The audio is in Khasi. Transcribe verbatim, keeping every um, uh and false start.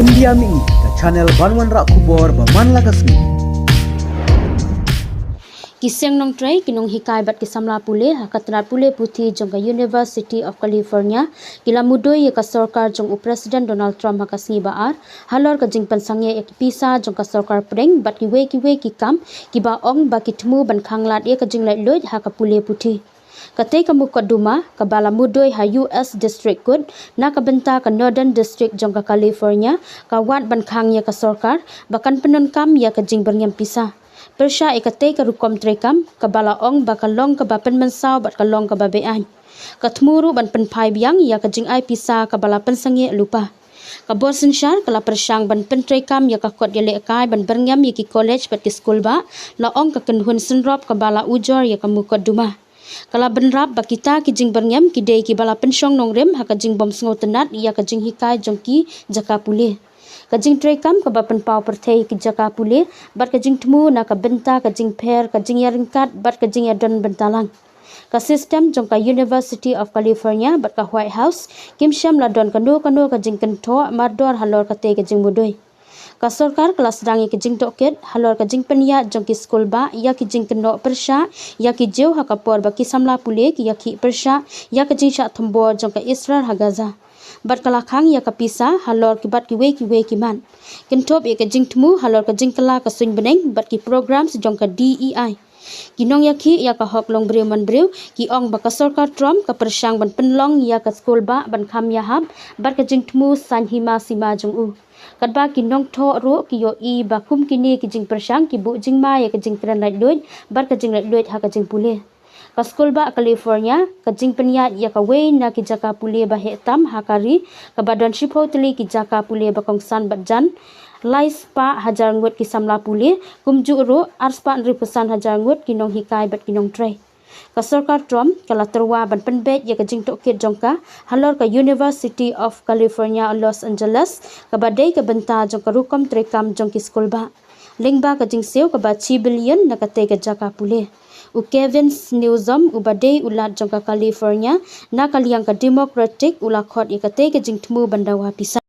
India Mihngi, ka channel ban wanrah khubor ba man la ka sngi. Ki seng nongtrei, ki nonghikai bad ki samla pule ha ka tnat pule puthi jong ka University of California ki la mudui ïa ka sorkar jong u President Donald Trump ha ka sngi ba ar halor ka jingpynsangeh ïa ki pisa jong ka sorkar pdeng bad kiwei kiwei ki kam kiba ong ba ki thmu ban khanglad ïa ka jinglaitluid ha ka pule puthi. Katei ka mukotduma kaba la mudui ha U S District Court na ka bynta ka Northern District jong ka California ka wad ban khang ïa ka sorkar ba kan pyndonkam ïa ka jingbyrngem pisa. Pyrshah ïa katei ka rukom treikam kaba la ong ba ka long kaba pynmynsaw bad ka long kaba beaiñ. Ka thmu ruh ban pynphai biang ïa ka jingai pisa kaba la pynsangeh lypa. Ka bor synshar ka la pyrshang ban pyntreikam ïa ka kot ïalehkai ban byrngem ïa ki college bad ki skul bah, la ong ka kynhun synrop kaba la ujor ïa ka mukotduma. Ka la bynrap ba kita ki jingbyrngem ki dei kiba la pynshong nongrim ha ka jingbym sngewtynnad ïa ka jinghikai jong ki jaka pule. Ka jingtreikam kaba pynpaw pyrthei ki jaka pule bad ka jingthmu na ka bynta ka jingpher ka jingïaryngkat bad ka jingïadon bynta lang. Ka system jong ka University of California bad ka White House kim shym la don kano kano ka jingkynthoh mardor halor katei ka jingmudui. Ka sorkar ka la sdang ïa ka jingtohkit halor ka jingpynïaid jong ki skul bah ïa ki jingkynnoh pyrshah ïa ki jew ha ka por ba ki samla pule ki ïakhih pyrshah ïa ka jingshah thombor jong ka Israel ha Gaza. Bad ka la khang ïa ka pisa halor ki bad kiwei kiwei ki mat. Kynthup ïa ka jingthmu halor ka jingkylla ka suiñ bneng bad ki programs jong ka D E I. Ki nongïakhih ïa ka hok longbriew manbriew ki ong ba ka sorkar Trump ka pyrshang ban pynlong ïa ka skul bah ban kham ïahap bad ka jingthmu saiñ hima sima jong u. Katba ki nongthoh ruh ki ïohi ba kum kine ki jingpyrshang ki buh jingma ïa ka jingkren laitluid bad ka jinglaitluid ha ka jingpule. Ka skul bah California ka jingpynïaid ïa kawei na ki jaka pule ba heh tam ha ka ri kaba don shiphew tylli ki jaka pule ba kongsan bad jan lai spah hajar ngut ki samla pule, kumjuh ruh ar spah hynriewphew san hajar ngut ki nonghikai bad ki nongtrei. Ka sorkar Trump ka la tyrwa ban pynbeit ïa ka jingtohkit jong ka halor ka University of California Los Angeles kaba dei ka bynta jong ka rukom treikam jong ki skul bah. Lyngba ka jingsiew kaba shi billion na katei ka jaka pule. U Gavin Newsom uba dei u lat jong ka California na ka liang ka Democratic u la khot ïa katei ka jingthmu ban dawa pisa.